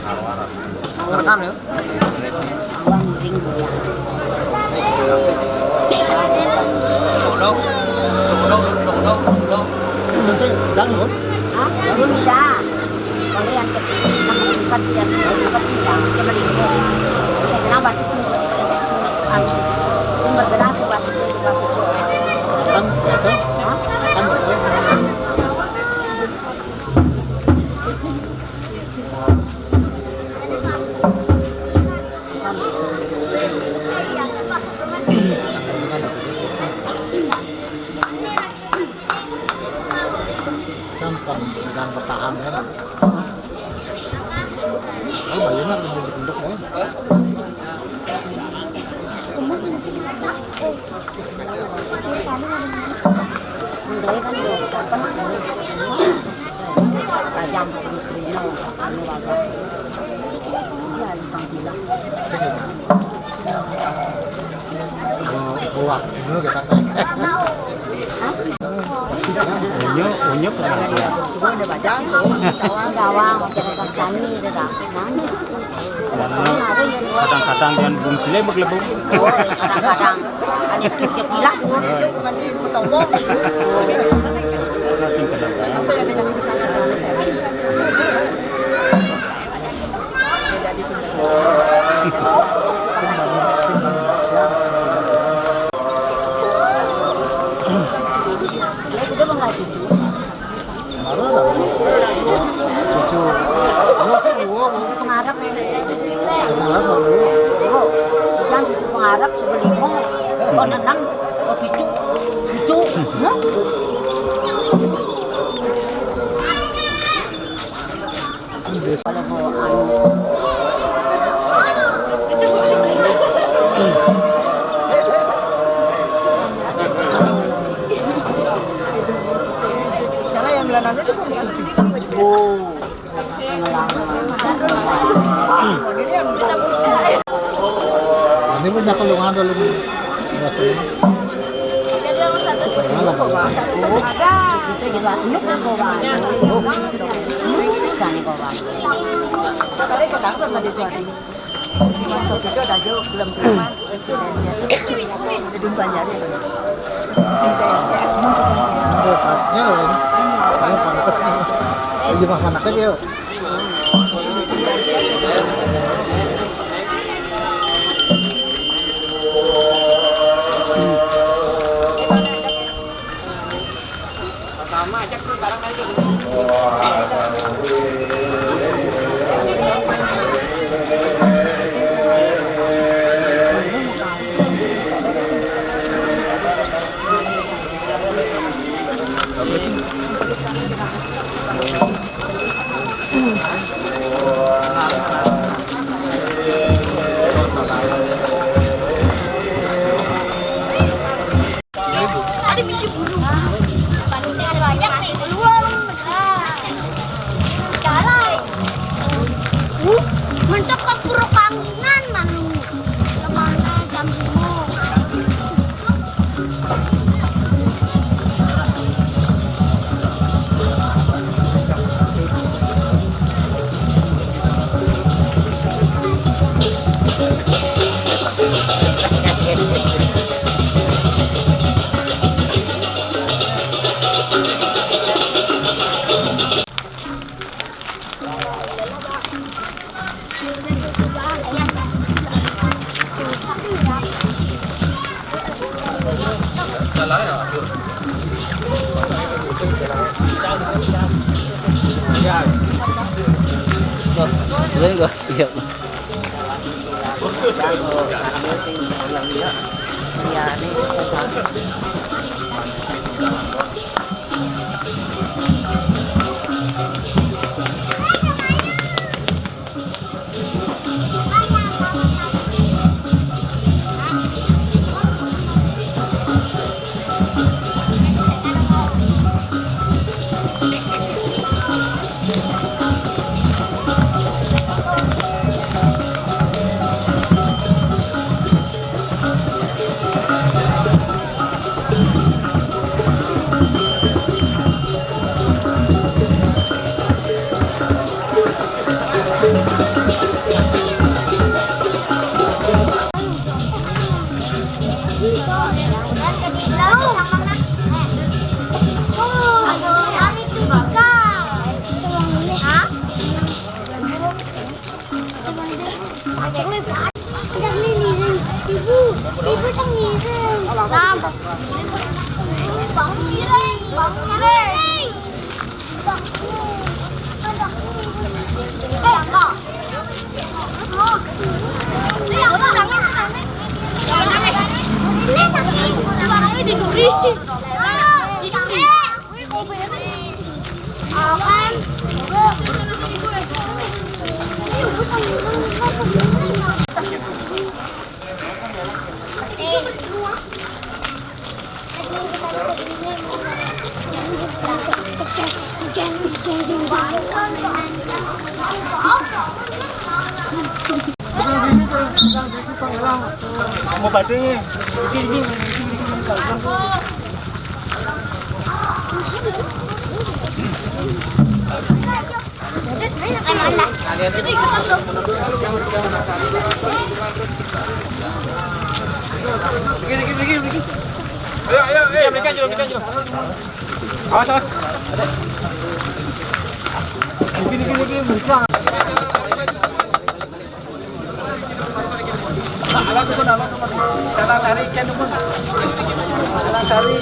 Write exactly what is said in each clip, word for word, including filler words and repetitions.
Ngerekam ya? Hah? Belum bisa. Kalau yang ke-, yang keempat, yang keempat sih, yang kemarin itu. Saya bilang batu sumber, sumber, anu, sumber gerak, batu sumber, batu sumber. Kan biasa? Hah? Kan biasa? Gampang, gampang bertahan kan. Oh, bayunya lebih bentuk ya. Tajam, anu, anu, iya, lubang gila. Buat dulu kita. Unyu, unyu pernah. Gawang, jangan kami, udah dah. Kadang-kadang dengan bung sile beglebung. Oh, kadang-kadang. Ada truk yang hilang, itu bukan di Petombong. Cucu. Pengarap. Pengarap, Bu. Jangan cucu pengarap, sebelimo. Oh, nenang, oh, picu. Picu. Hah? Kalau mau anu. Karena yang belananya juga bukan. Oh. Ini punya keluhan dulu. Ada banyak ya. Ada banyak loh ini. Ini pantas nih. Lagi mah mana aja. Ada misi bulu. Banyak nih, keluar. Jalan. Uh, mentok ke pura Kanginan, manu. Kemana jam lima? Iya. Ibu, ibu tang ngirim. Napa? Bang ngirim, bang ngirim. Mau pada ini. Ini, ini, ini, ini. Ayo, ayo, ayo. Belikan dulu, belikan dulu. Awas, awas. Begini, gini, gini, belikan. Salah sari, ikan dukun. Salah sari.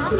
Itu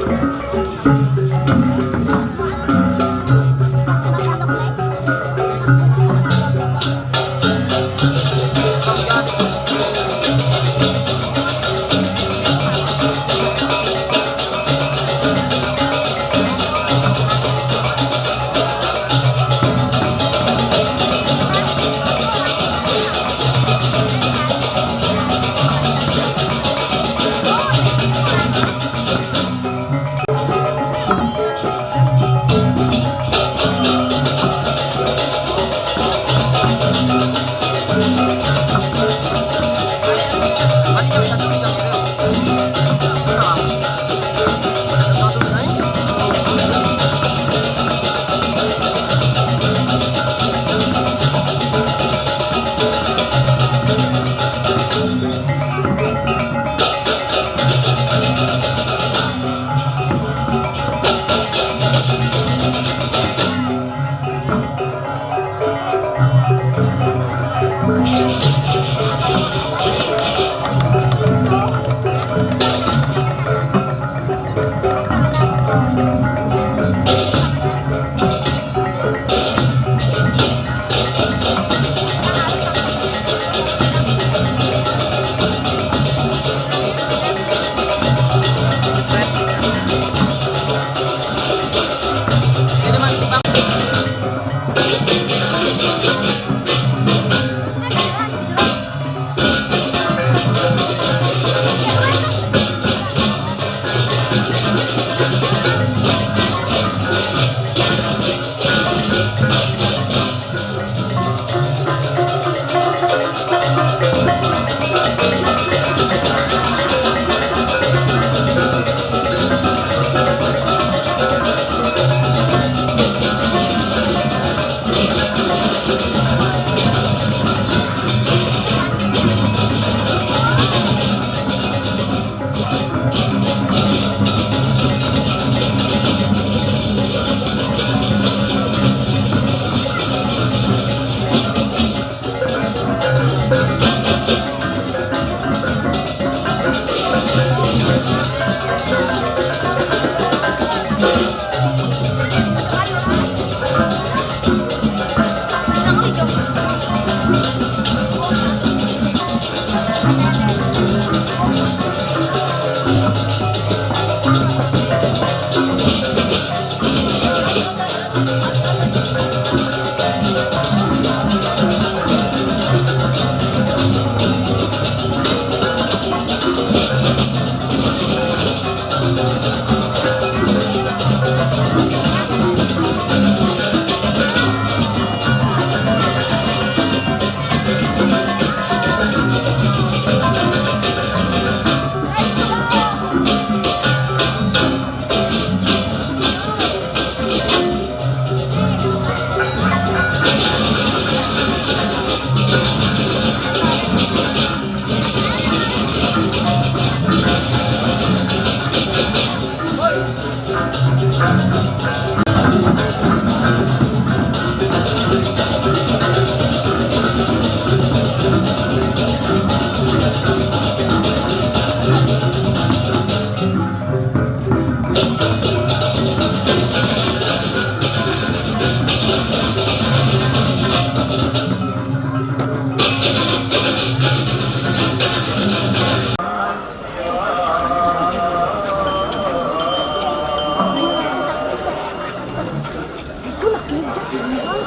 lagi hijau.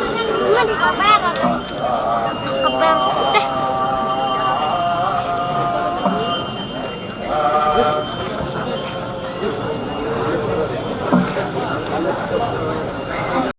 Cuma di kamera. Kamera.